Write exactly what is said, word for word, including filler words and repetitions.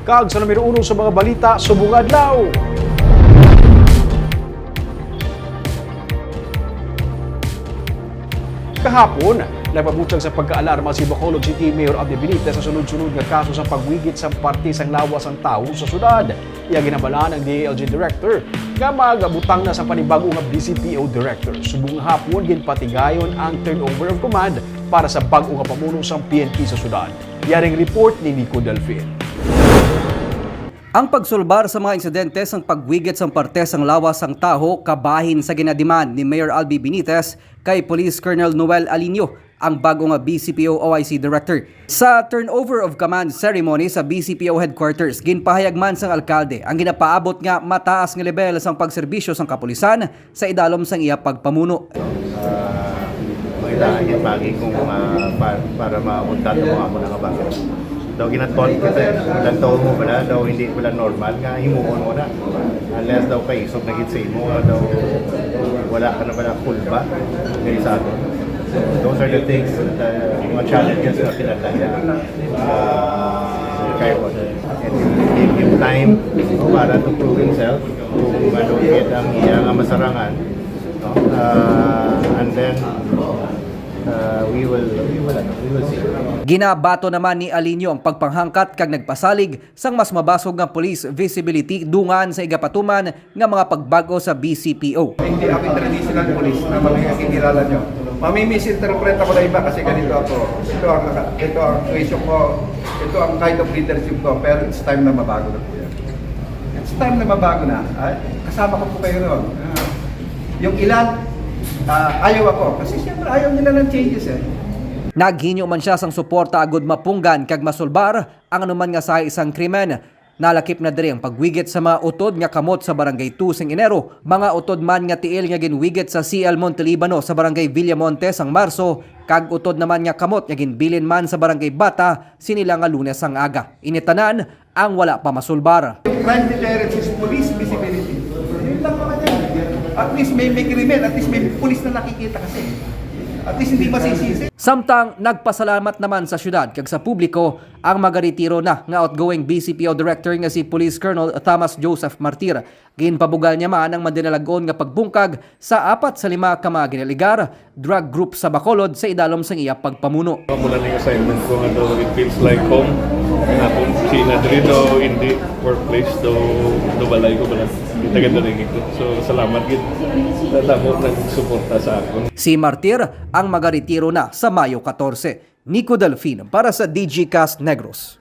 Kag sa numero uno sa mga balita subong adlaw. Kahapon, nagpabutyag sa pagkaalarma si Bacolod City Mayor Abby Benitez sa sunod-sunod nga kaso sa pagwigit sa parte sang lawas sang tawo sa syudad. Iya ginhambal ang D I L G director nga magabutang na sa panibag-o nga B C P O director. Subong nga hapon, ginpatigayon ang turnover of command para sa bag-o nga pamuno sang P N P sa syudad. Yaring report ni Nico Delfin. Ang pagsulbar sa mga insidente sang pagwigit sang parte sang lawas sang tawo kabahin sa ginadiman ni Mayor Albi Benitez kay Police Colonel Noel Alinio, ang bag-o nga B C P O O I C Director. Sa turnover of command ceremony sa B C P O headquarters, ginpahayag man sang alkalde ang ginapaabot nga mataas nga lebel sang pagserbisyo sang kapulisan sa idalom sang iya pagpamuno. Ah, kailangan niya pagi kung, ah, pa-, para maabot nato ang amo na nga bagay. Daw ginatol kita eh. Walang tao mo bala, daw hindi bala normal nga himuon mo na. Unless daw kaisog na gid sa imo, nga daw wala ka na bala kulba diri sa ato. Those are the things that, uh, mga challenges na pinagdala. Uh, kay, and give him time para to prove himself kung ano gid ang iya nga masarangan, no? Uh, and then, uh, we will, we will, ano, we will see. Ginabato naman ni Alinio ang pagpanghangkat kag nagpasalig sang mas mabasog nga police visibility dungan sa igapatuman nga mga pagbag-o sa B C P O. Hindi ako yung traditional police na mga kinikilala nyo. Mami-misinterpret ako na iba kasi ganito ako. Ito ang, ito ang tuition ko, ito ang kind of leadership ko, pero it's time na mabago na po yan. It's time na mabago na. Ay, kasama ko po kayo noon. Ah, yung ilan, ah, ayaw ako. Kasi siyempre ayaw nila ng changes eh. Naghinyo man siya sang suporta agud mapunggan kag masulbar ang anuman nga sahi sang krimen. Nalakip na diri ang pagwigit sa mga utod nga kamot sa Barangay two sing Enero, mga utod man nga tiil nga ginwigit sa C L Montelibano sa Barangay Villamonte sang Marso, kag utod naman nga kamot nga ginbilin man sa Barangay Bata sini lang nga Lunes ang aga. Ini tanan ang wala pa masulbar. Crime deterrence is police visibility. Yun lang naman yan. At least may, may krimen, at least may pulis na nakikita kasi. At least hindi masisisi. Samtang nagpasalamat naman sa syudad kag sa publiko ang magaretiro na nga outgoing B C P O Director nga si Police Colonel Thomas Joseph Martir. Ginpabugal niya man ang madinalag-on nga pagbungkag sa apat sa lima ka mga ginaligar drug group sa Bacolod sa idalom sang iya pagpamuno. Mula na yung assignment ko nga daw, it feels like home. Ang akong kusina diri daw, hindi workplace daw, daw balay ko bala. Hindi taga diri ko. So, salamat gid. Nadamo nagsuporta sa akon. Si Martir ang magaretiro na sa Mayo katorse. Nico Delfin para sa Digicast Negros.